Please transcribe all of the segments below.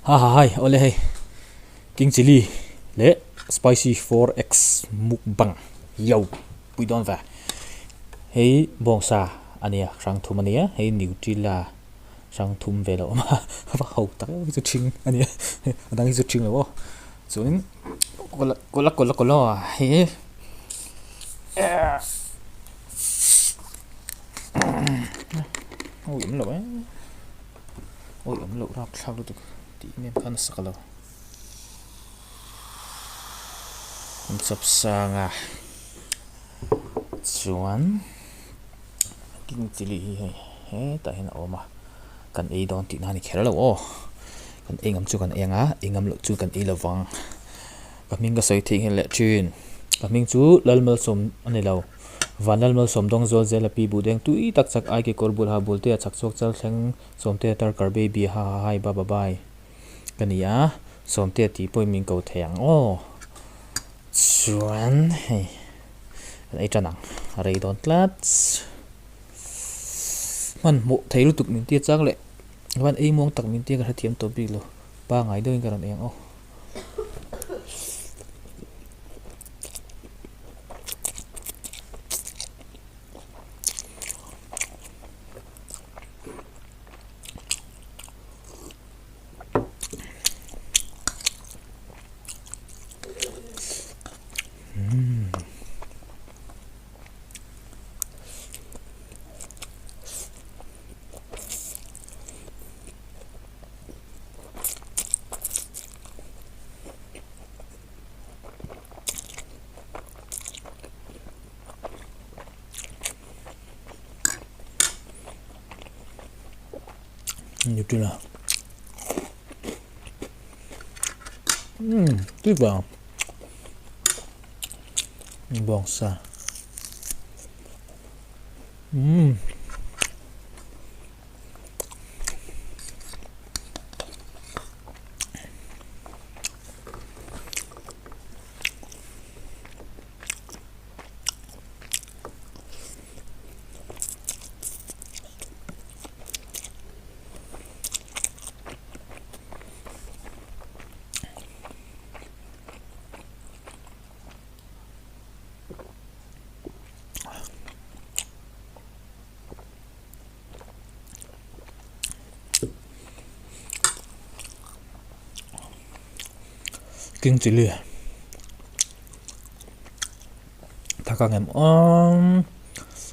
Ha ha hai awle hei king chilli leh spicy 4x mukbang yo pui dawn ve hei bawngsa a nia hrang thum a nia hei nutella hrang thum ve lo awm a a va ho tak em chu thing a nia a dang hi chu thing lo aw chuanin cola cola cola hi awi awm loh e awi awm loh rap thlak lutuk tih em em khan a sak lo an chawp sang a chuan king chilli hi hei hetah hian a awm a kan ei dawn tihna a ni kher lo aw kan ei ngam chu kan ei ang a ei ngam loh chu kan ei lo vang. Ka hming ka sawi theih nghelh leh thin. Ka hming chu Lalmalsawm a ni lo. Van Lalmalsawm dawng zual zel a pi buh deng tui tak chak ai kekawr bul ha bul te a chak chhuak chal thleng Sawmtea tar kar baby ha ha hai ba ba bai ka ni a Sawmtea tih pawhin min ko thei ang aw. Chuan hei kan ei tan ang a rei dawn tlat. Hmanhmawh thei lutuk min tia chang leh van ei muang tak min tia ka hrethiam tawh bik lo. Pangai deuhin ka rawn ei ang aw. Nutella umm tui vang bawngsa umm. King chilli thak ang em awm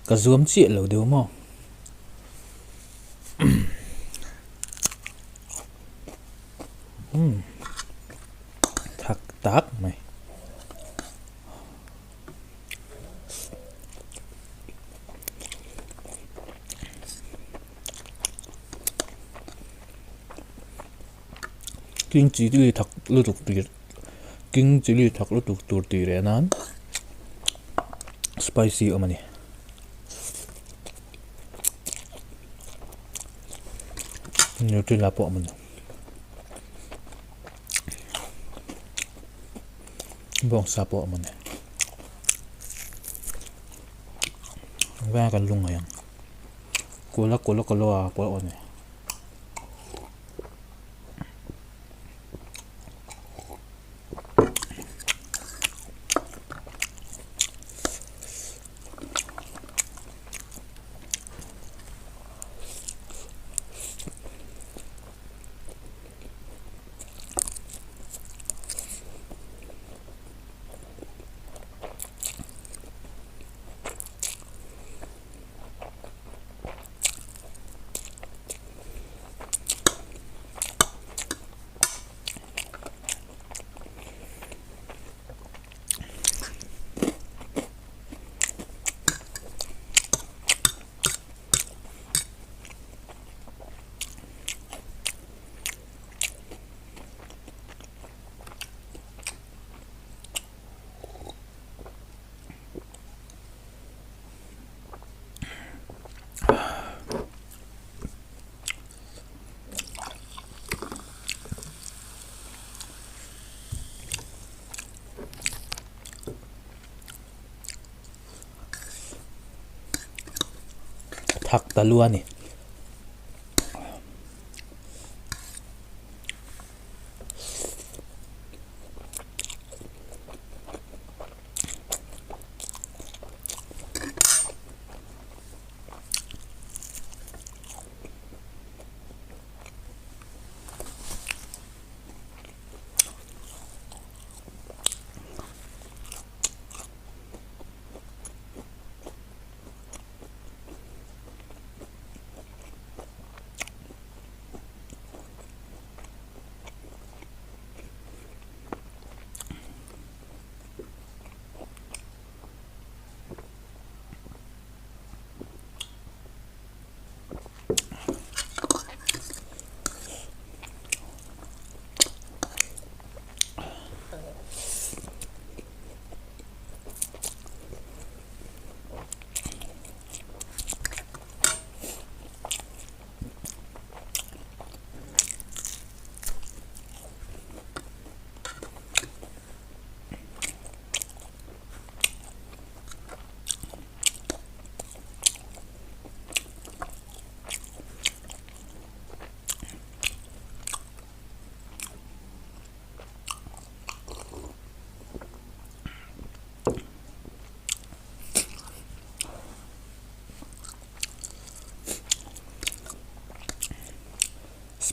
ka zuam chiah lo deuh maw umm thak tak mai. King chilli thak lutuk tur king chilli thak lutuk tur tih reh nan spicy awm a ni. Nutella pawh awm a ni. Bawngsa pawh a awm a ni. Veng kan lungngai ang kawla kawla kawla pawh a awm a ni. Thak ta lu a ni.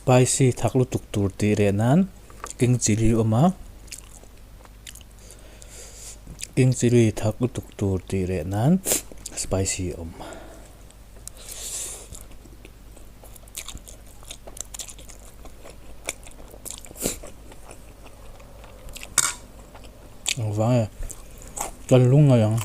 Spicy thak lutuk tur tih reh nan king chilli a awm a king chilli thak lutuk tur tih reh nan spicy a awm. Engvang nge kan lungngaih ang.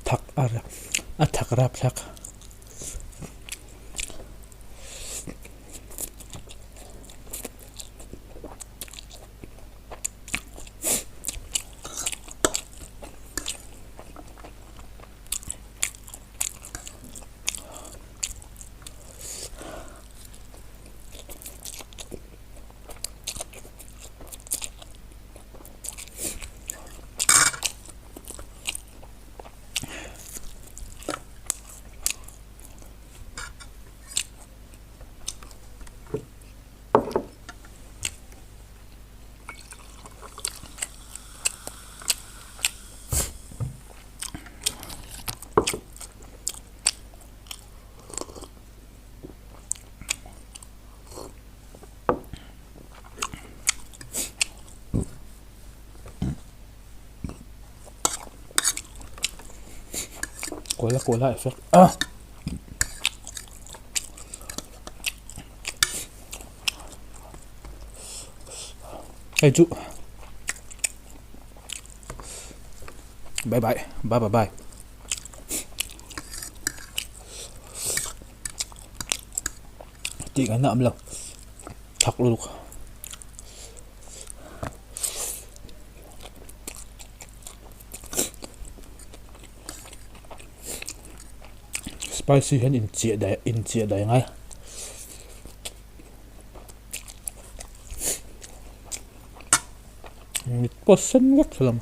Thak a a thak rapthlak. Kuala kuala effect ah. Hei chu bye bye bye bye bye. Tih ngaihna awm lo thak lutuk. Spicy hian inchiah dai inchiah dai ngai. Mit pawh sen vek hlawm.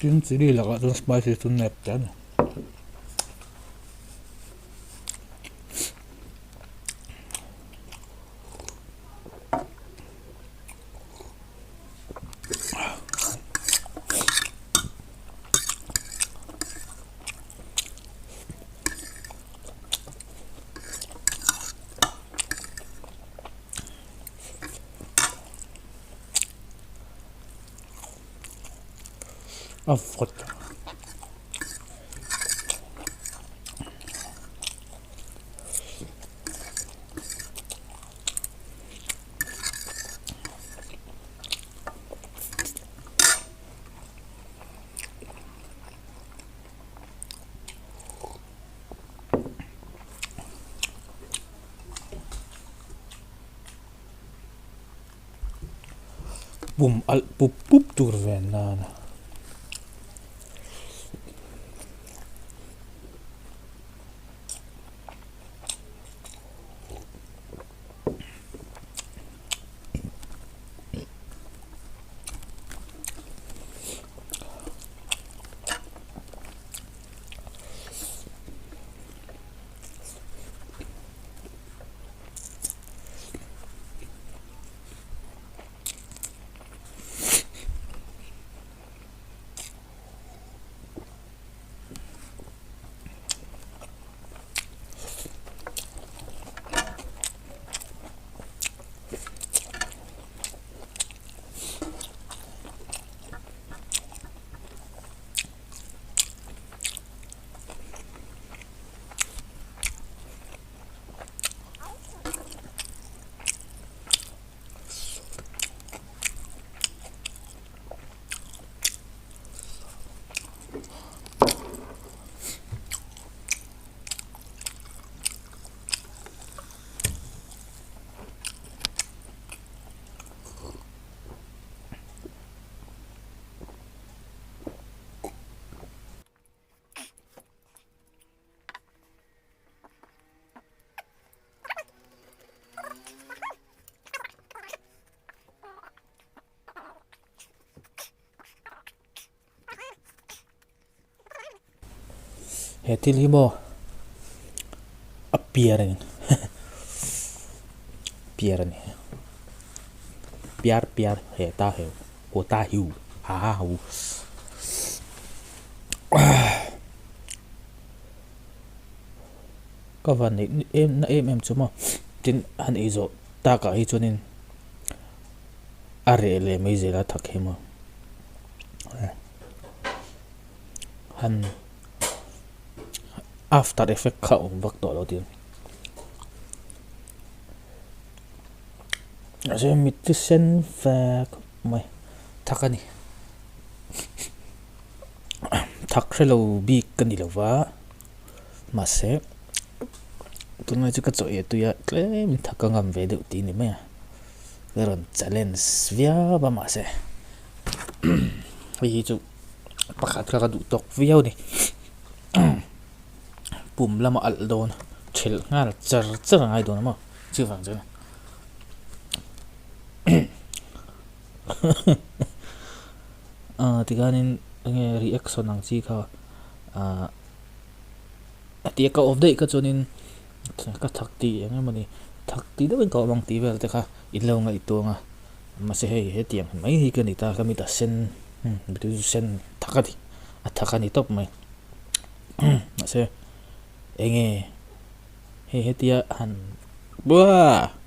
Tin chilli lakah chuan spicy chu nep te a ni. A vawt. Pum alh pup pup tur ven nan. He thil hi maw a piar a ni piar a ni piar piar he ta heu haw ta hiu ha ha hu Ka van neih em na em em chu maw tin han ei zawh takah hi chuanin a reh leh mai zel a thak hi maw han after effect kha a awm vak tawh lo tih mahse mit chu sen ve khawp mai thak a ni thak hrelo bik ka ni lova. Mahse, tunlai chu ka chaw ei tui a, tlem in thak ka ngam ve deuh tih a ni mai a, ka rawn challenge viau a mahse hei hi chu pakhat kha ka duh tawk viau a ni pum lama alh dawn thelh nghal char char a ngai dawn a maw chuvang chuan tikhanin enge reaction ang chi kha ah. A tia ka awm daih kha chuanin ka thak tih eng emawni thak tih deuhin ka awm ang tih vel te kha in lo ngaihtuah ang a mahse hei hetiang mai hi ka ni ta ka mit a sen mit chu sen thak a ni a thak a ni tawp mai mahse enge hei hetia han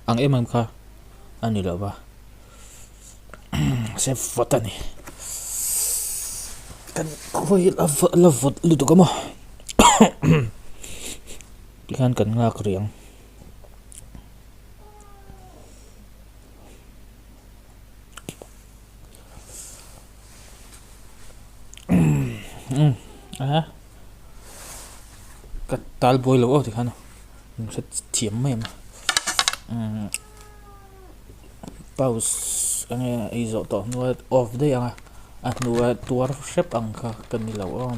ang em em kha a ni lo va. Se vawt a ni kan khawi a la vawt lutuk a maw tikhian kan nghak rih ang. Ka tal buai lo aw tikhian min hre thiam mai ang. Pause enge ei zawh tawh hnua off daih ang a a hnua tuar hrep ang kha ka ni lo aw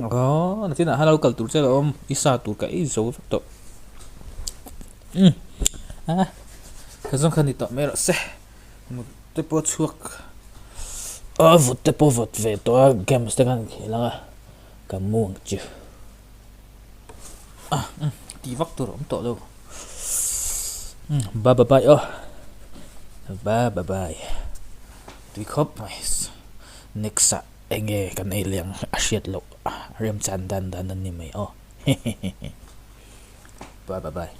aw nakinah hian lo kal tur che a awm i sa tur ka ei zo vek tawh umm a ka zawng kha ni tawh mai rawh se. Mut te pawh chhuak a vawt te pawh vawt ve tawh a games te khan khel ang a ka mu ang chu a tih vak tur a awm tawh lo bye bye bye aw bye bye bye tui khawp mai next ah eng nge kan ei leh ang a hriat loh remchan dan dan a ni mai aw hehehe bye bye bye.